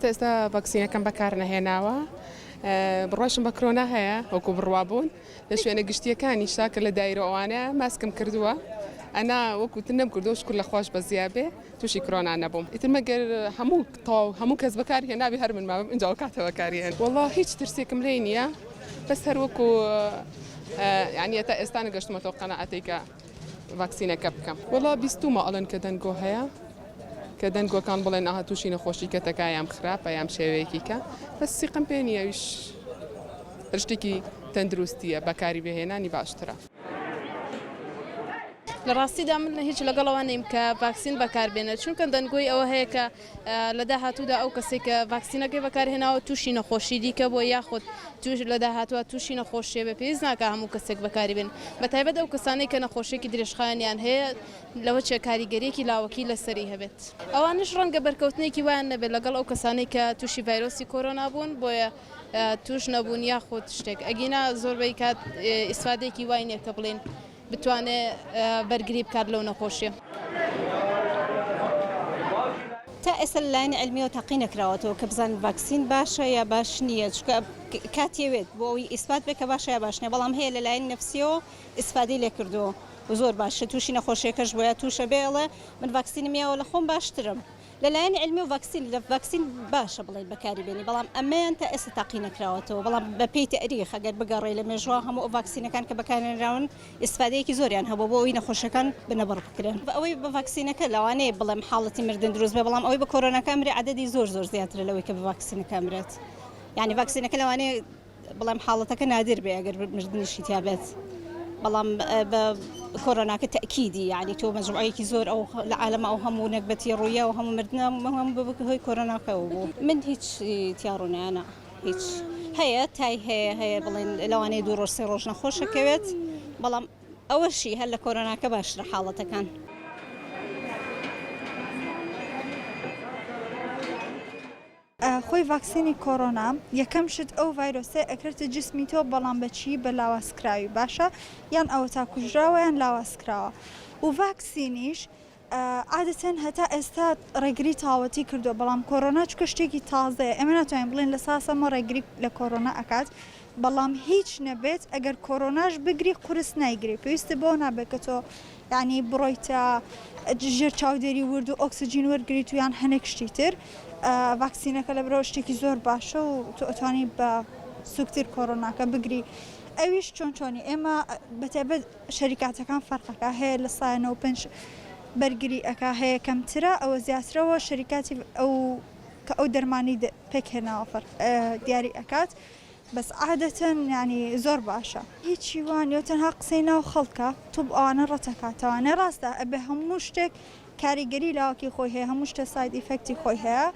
تا ئێستا ڤاکسینەکەم بەکار نەهێناوە، بڕواشم بە کرۆنا هەیە وەکو بڕوا بوون لە شوێنە گشتیەکانیشا کە لە دایرە ئەوانە ماسکم کردووە ئەنا وەکو تر نەمکردووە شکر لە خواش بەزیا بێ تووشی کرۆنا نەبووم ئیتر مەگەر هەموو تەواو هەموو کەس بەکاری هێنابێ هەر من مابم ئینجا ئەو کاتە بەکاری هێن وەڵا هیچ ترسێکم لێی نییە بەس هەر وەکو یانی هەتا ئێستا نەگەشتمەتەوە قەناعەتێک کە ڤاکسینەکە بکەم. وەڵا بیستومە ئەڵێن کە دەنگۆ هەیە کە دەنگۆکان بڵێن ئاها توشی نەخۆشی کەتەکە یان خراپە یان شێوەیەکی کە بەس سیقەم پێ نییە ئەویش هەر شتێکی تەندروستیە بەکاری بهێنانی باشترە. لە ڕاستیدا من هیچ لەگەڵ ئەوە نیم کە ڤاکسین بەکاربێنێت چونکە دەنگۆی ئەوە هەیە کە لە داهاتوودا ئەو کەسەی کە ڤاکسینەکەی بەکارهێناوە تووشی نەخۆشی دیکە بووە یاخود توش لە داهاتووە تووشی نەخۆشیە بێ پێویست ناکا هەموو کەسێک بەکاری بێن بە تایبەت ئەو کەسانەی کە نەخۆشیەکی درێژخایەنیان هەیە لەوە چێ کاریگەریەکی لاوەکی لەسەری هەبێت ئەوانش ڕەنگە بەرکەوتنێکی وایان نەبێت لەگەڵ ئەو کەسانەی کە تووشی ڤایرۆسی کۆرۆنا بوون بۆیە توش نەبوون یاخود شتێک ئەگینا زۆربەی کات ئیسفادەیەکی وای نیە کە بڵێین بتوانێ بەرگری بکات لەو نەخۆشیە. تا ئێستا لە لایەنی عیلمیەوە تاقی نەکراوەتەوە کە بزانن ڤاکسین باشە یا باش نییە چونکە کاتی ئەوێت بۆ ئەوەی ئیسپات بێت کە باشە یا باش نییە بەڵام هەیە لە لایەنی نەفسیەوە ئیسفادەی لێ کردووە و زۆر باشە تووشی نەخۆشیەکەش بووە یا تووشە بێ ئەڵێ من ڤاکسینم یاوە لە خۆم باشترم. لە لایەنی عیلمی و ڤاکسین لە ڤاکسین باشە بڵێین بەکاری بێنی بەڵام ئەمەیان تا ئێستا تاقی نەکراوەتەوە بەڵام بە پێی تەئریخ ئەگەر بگەڕێی لە مێژوە هەموو ئەو ڤاکسینەکان کە بەکارهێنراون ئیستفادەیەکی زۆریان هەبووە بۆ ئەوەی نەخۆشەکان بنەبڕ بکرێن بە ئەوەی بە ڤاکسینەکە لەوانەیە بڵێم حاڵەتی مردن دروست بێ بەڵام ئەوەی بە کۆرۆناکە ئەمرێ عەدەدی زۆر زۆر زیاترە لەوەی کە بە ڤاکسینەکە ئەمرێت یانی ڤاکسینەکە لەوانەیە بەڵام حاڵەتەکە نادر بێ ئەگەر مردنیشی تیا بێت بەڵام بە کۆرۆناکە تەکیدی یعنی تۆ مەجموعەیەکی زۆر ئەو لە عالەمە ئەو هەموو نەگبەتی ڕوویە و هەموو مردنە هەموو بە هۆی کۆرۆناکەوە بوو من هیچ تیا ڕوونایانە هیچ هەیە تای هەیە هەیە بڵێن لەوانەیە دوو ڕۆژ سێ ڕۆژ نەخۆشەکەوێت بەڵام ئەوەشی هەر لە کۆرۆناکە باشترە حاڵەتەکان. خۆی ڤاکسینی کۆرۆنا یەکەم شت ئەو ڤایرۆسەی ئەکرێتە جسمی تۆ بەڵام بە چی بە لاوازکراوی باشە یان ئەوەتا کوژراوە یان لاوازکراوە و ڤاکسینیش عادەتەن هەتا ئێستا ڕێگری تاوەتی کردووە بەڵام کۆرۆنا چونکە شتێکی تازەیە ئێمە ناتوانین بڵێن لە ساسەمە ڕێگری لە کۆرۆنا ئەکات بەڵام هیچ نەبێت ئەگەر کۆرۆناش بگری قورس نایگری پێویستت بەوە نابێت کە تۆ یانی بڕۆیتە ژێر چاودێری ورد و ئۆکسجین وەرگریت و یان هەنێک شتی تر ڤاکسینەکە لەبەرئەوە شتێکی زۆر باشە و تۆ ئەتوانی بە سوکتر کۆرۆناکە بگری ئەویش چۆن چۆنی ئێمە بەتایبەت شەریکاتەکان فەرقەکە هەیە لە سایە 95 بەرگری ئەکا هەیە کەمترە ئەوە زیاترەوە شەریکاتی ئەو کە ئەو دەرمانی پێکهێناوە فەرق دیاری ئەکات بەس عادەتەن یانی زۆر باشە. هیچی وا نیە تەنها قسەی ناو خەڵکە توب ئەوانە ڕەتەکاتەوانێ ڕاستە ئەبێ هەموو شتێک کاریگەری لاوەکی خۆی هەیە هەموو شتێ side effect ی خۆی هەیە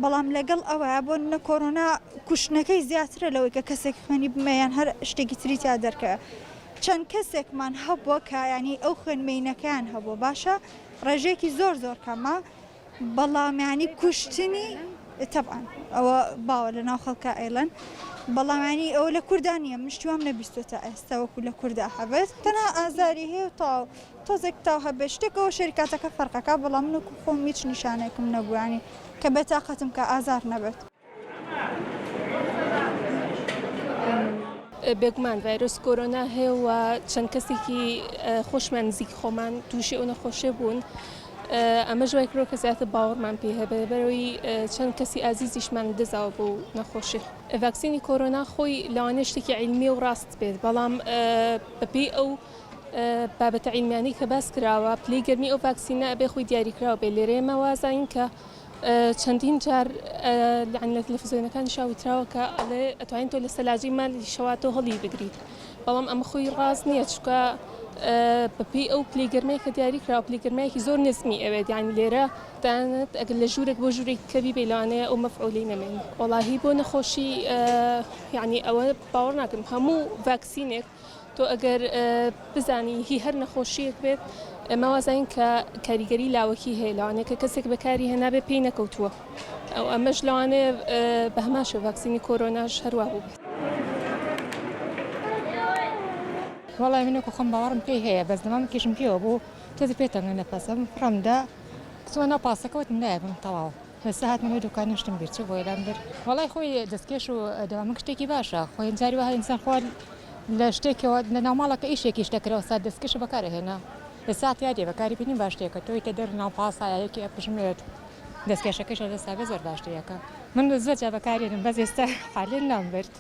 بەڵام لەگەڵ ئەوەیا بۆ نە کۆرۆنا کوشتنەکەی زیاترە لەوەی کە کەسێک خوێنی بمێ یان هەر شتێکی تری تیا دەرکەوێ چەند کەسێکمان هەبووە کە یانی ئەو خوێن مەینەکەیان هەبووە باشە ڕێژەیەکی زۆر زۆر کەمە بەڵام یانی کوشتنی تەبعەن ئەوە باوە لە ناو خەڵکا ئەیڵێن بەڵام یانی ئەوە لە کوردا نییە من شتی وام نەبیستووە تا ئێستا وەکو لە کوردا هەبێت تەنها ئازاری هەیە و تەواو تۆزێک تاو هەبێت شتێک ئەوە شەریکاتەکە فەرقەکە بەڵام من وەکو خۆم هیچ نیشانەیەکم نەبوو یانی کە بێتاقەتم کە ئازار نەبێت. بێگومان ڤایرۆسی کۆرۆنا هەیە و چەند کەسێکی خۆشمان نزیکی خۆمان تووشی ئەو نەخۆشیە بوون ئەمەش وای کردووە کە زیاتر باوەڕمان پێی هەبێت لەبەرئەوەی چەند کەسی ئازیزیشمان دەزاوە بەو نەخۆشی. ڤاکسینی کۆرۆنا خۆی لەوانەیە شتێکی عیلمیە و ڕاست بێت بەڵام بەپێی ئەو بابەتە عیلمیانەی کە باس کراوە پلەی گەرمی ئەو ڤاکسینە ئەبێ خۆی دیاریکراو بێت لێرە ئێمە وازانین کە چەندین جار یانی لە تەلەفزیۆنەکانیشا وتراوە کە ئەڵێ ئەتوانین تۆ لە سەلاجەی مالیشەوە تۆ هەڵی بگریت بەڵام ئەمە خۆی ڕاست نییە چونکە بەپێی ئەو پلەی گەرمای کە دیاری کراوە پلەی گەرمایەکی زۆر نزمی ئەوێت یانی لێرە تەنانەت ئەگەر لە ژوورێک بۆ ژوورێک کە بیبەی لەوانەیە ئەو مەفعولی نەمێنێ وەڵاهی بۆ نەخۆشی یانی ئەوە باوەڕ ناکەم هەموو ڤاکسینێک تۆ ئەگەر بزانی هی هەر نەخۆشییەک بێت ئێمە وازانین کە کاریگەری لاوەکی هەیە لەوانەیە کە کەسێک بەکاری هێنابێ پێی نەکەوتووە ئەو ئەمەش لەوانەیە بە هەمان شێوە ڤاکسینی کۆرۆناش هەروا بووبێت. وەڵای من وەکو خۆم باوەڕم پێی هەیە بەس دەمامکیشم پێوە بوو تۆزێ پێ تەنگە نەفەسم فڕەم دا چوومە ناو پاسەکە وتم نایەبم تەواو. بەس هاتمە نێو دوکانە شتم بیر چوو بۆیە لام برد. وەڵای خۆی دەستکێش و دەوامەک شتێکی باشە خۆی جاری وایە ئینسان خوا لە شتێکەوە لە ناو ماڵەکە ئیشێکیش دەکرا وەستا دەستکێشە بەکار ئەهێنا ئێستا اعتیادیە بەکاری بینی باش شتێکە تۆیتە دەر ناو پاسا یەکی ئەپژمێت دەستکێشەکەش لە دەستا بێ زۆر باش شتێکە من زۆر جار بەکارێنم بەس ئێستا حالێن لام برد.